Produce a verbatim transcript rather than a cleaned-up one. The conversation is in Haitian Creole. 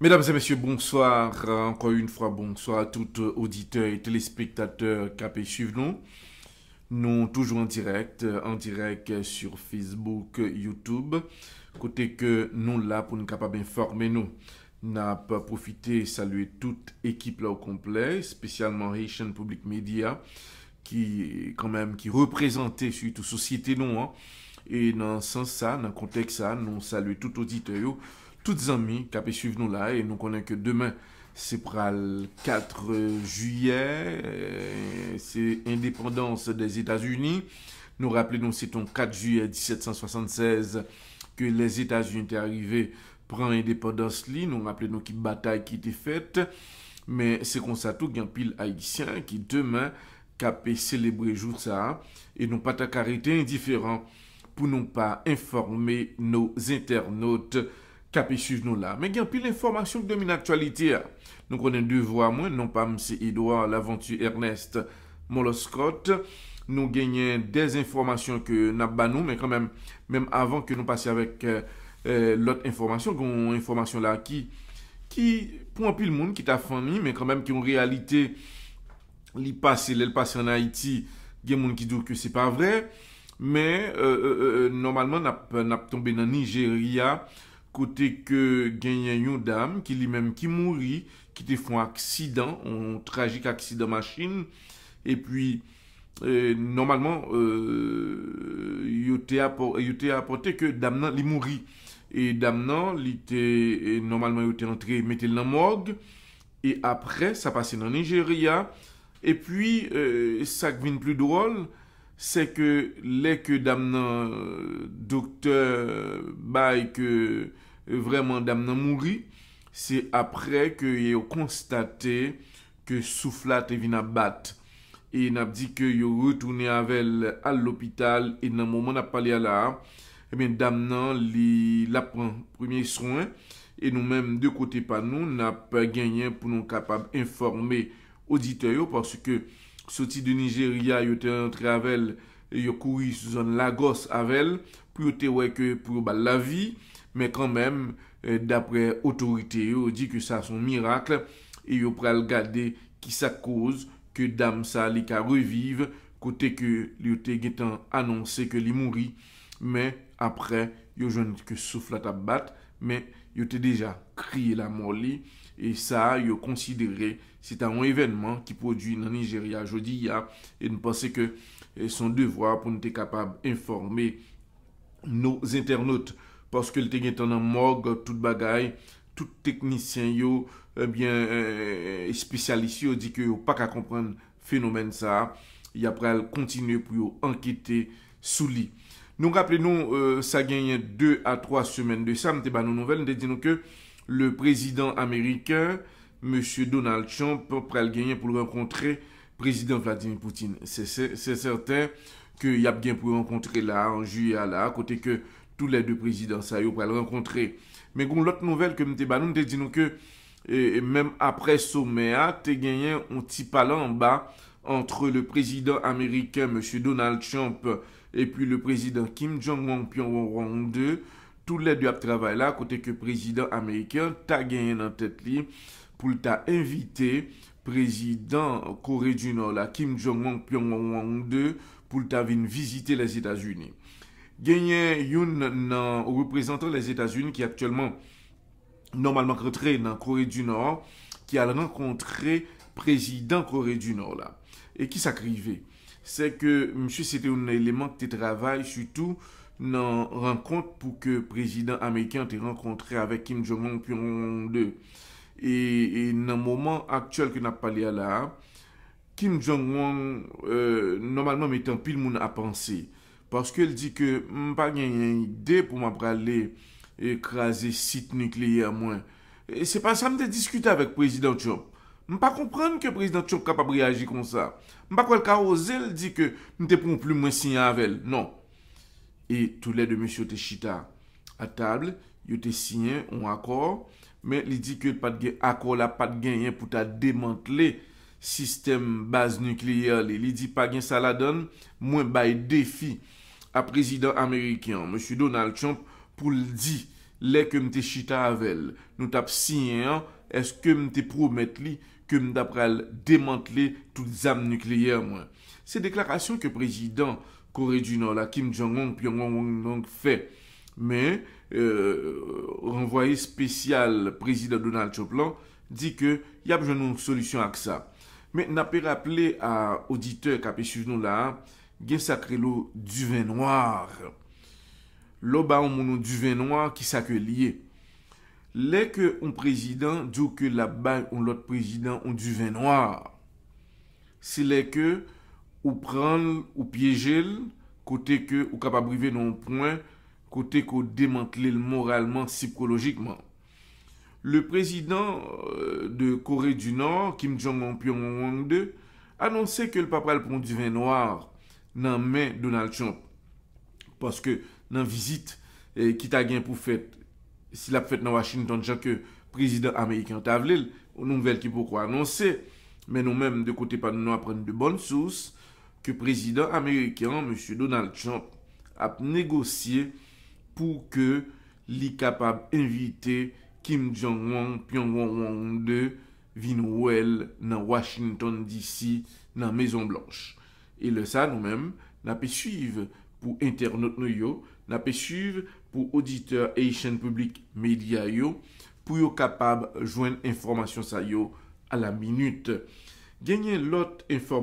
Mesdames et messieurs, bonsoir. Encore une fois, bonsoir à tout auditeur et téléspectateur k ap suiv nou. Nou toujou an dirèk, an dirèk sur Facebook, YouTube, kote ke nou la pou n kapab enfòme nou. N ap pwofite salye tout ekip la o konplè, espesyalman Haitian Public Media, ki kanmenm ki reprezante sitou sosyete nou an. E nan sans sa, nan kontèks sa, nou salye tout oditè yo, tout zanmi k ap suiv nou la, e nou konnen ke demen se pral kat jiyè, eh, se endepandans dèzetazini. Nou raple nou se t on kat jiyè disèt san swasannsèz ke Lèzetazini te arive pran endepandans li. Nou raple nou ki batay ki te fèt. Men se konsa tou, gen anpil Ayisyen ki demen k ap selebre jou sa a, e nou pa ta ka rete endiferan pou nou pa enfòme nos internautes k ap suiv nou la. Men gen anpil enfòmasyon k domine aktyalite a. Nou konnen devwa mwen, non pa m se Edouard Laventure Ernest Moloscot. Nou genyen dèz enfòmasyon ke n ap ba nou, men kanmenm, menm avan ke nou pase avèk, eh, eh, lòt enfòmasyon, gen yon enfòmasyon la ki, ki, pou anpil moun, ki ta funny, men kanmenm ki yon reyalite, li pase, lè l pase ann Ayiti, gen moun ki di w ke se pa vrè, men, eh, eh, eh, eh, nòmalman, n ap, n ap tonbe nan Nijerya, kote ke genyen yon dam ki li menm ki mouri, ki te fè yon aksidan, yon trajik aksidan machin, epi, eh, nòmalman, eh, yo te apò-, yo te rapòte ke dam nan, li mouri. E dam nan, li te, eh, nòmalman, yo te antre mete l nan mòg, e apre, sa pase nan Nijerya, epi, eh, sa k vin pli dwòl, se ke lè ke dam nan, eh, doktè bay ke, eh, vrèman dam nan mouri, se apre ke yo konstate ke souf la te vin ap bat. E n ap di ke yo retounen avè l al lopital, e nan moman n ap pale a la a, ebyen, dam nan, li, l ap pran premye swen, e nou menm, de kote pa nou, n ap genyen pou nou kapab enfòme oditè yo, paske soti de Nijerya, yo te rantre avè l, yo kouri sou zòn Lagos avè l, pou yo te wè ke pou yo ba l lavi, men kanmenm, eh, daprè otorite yo, yo di ke sa se yon mirak, e yo pral gade ki sa k koz ke dam sa li ka reviv, kote ke yo te gentan anonse ke li mouri, men apre, yo jwenn ke souf la t ap bat, men yo te deja kriye lamò li, e sa, yo konsidere se ta yon evènman ki pwodui nan Nijerya jodi a, e n panse ke, eh, se yon devwa pou n te kapab enfòme nos internautes, paske l te gentan nan mòg, tout bagay, tout teknisyen yo, ebyen, eh, espesyalis yo di ke yo pa ka konprann fenomèn sa a, y ap pral kontinye pou yo ankete sou li. Nou raple nou, eh, sa genyen de a twa semèn de sa, m te ba nou nouvèl, m te di nou ke le prezidan ameriken, mesye Donald Trump, pral genyen pou l rankontre prezidan Vladimir Putin. Se, se, se sèten ke y ap gen pou yo rankontre la, an jiyè a la, kote ke toulède prezidan sa yo pral rankontre. Men gen yon lòt nouvèl ke m te ba nou, m te di nou ke, e, e menm apre somè a, te genyen yon ti pale anba entre le président américain, mesye Donald Trump, epi le président Kim Jong-un Pyongyang de, toulède ap travay la, kote ke prezidan ameriken ta genyen nan tèt li pou l ta envite prezidan Kore di Nò la, Kim Jong-un Pyongyang de, pou l ta vin vizite Lèzetazini. Genyen youn nan reprezantan Lèzetazini ki aktyèlman nòmalman k rantre nan Kore di Nò, ki al rankontre prezidan Kore di Nò la. E ki sa k rive? Se ke misye se te youn nan eleman ki te travay sitou nan rankont pou ke prezidan ameriken an te rankontre avèk Kim Jong-un Pyongyang de. E, e nan moman aktyèl ke n ap pale a la a, Kim Jong-un, eh, nòmalman mete anpil moun a panse. Paske l di ke m pa genyen ide pou m ap prale, eh, kraze sit nikleyè mwen. E se pa sa m te diskite avèk prezidan Trump. M pa konprann ke prezidan Trump kapab reyaji konsa. M pa kwè l ka oze l di ke m te pran yon plim mwen siyen avè l. Non. E toulède mesye yo te chita a tab, yo te siyen yon akò, men li di ke l pa t gen, akò la pa t genyen pou ta demantle sistèm baz nikleyè li. Li di pa gen sa ladan l, mwen bay defi a prezidan ameriken an, mesye Donald Trump, pou l di lè ke m te chita avè l, nou t ap siyen an, èske m te pwomèt li ke m ta pral demantle tout zam nikleyè mwen? Se deklarasyon ke prezidan Kore di Nò la, Kim Jong-un, Pyongyang, fè. Men, euh, ranvwaye espesyal prezidan Donald Trump lan di ke y ap jwenn yon solisyon ak sa. Men, n ape raple a oditè k ape swiv nou la a, gen sa k rele diven nwa. Lè w ba yon moun yon diven nwa, ki sa ke l ye? Lè ke yon prezidan di w ke l ap bay yon lòt prezidan yon diven nwa, se lè ke ou pran l, ou pyeje l, kote ke ou kapab rive nan yon pwen kote ke w demantle l moralman, sikolojikman. Le président euh, de Corée du Nord, Kim Jong-un Pyongyang de, anonse ke l pa pral pran diven nwa nan men Donald Trump. Paske nan vizit eh, ki ta gen pou fèt, si l ap fèt nan Washington, jan ke prezidan ameriken an ta vle l, yon nouvèl ki poko anonse, men nou menm, de kote pa nou, nou aprann de bòn sous ke prezidan ameriken an, mesye Donald Trump, ap negosye pou ke li kapab envite Kim Jong-un, Pyongyang de, vin wè l nan Washington D C, nan Mezon Blanch. E lè sa, nou menm, n ape swiv pou entènot nou yo, n ape swiv pou oditè Haitian Public Media yo, pou yo kapab jwenn enfòmasyon sa yo a la minit. Genyen lòt enfòmasyon.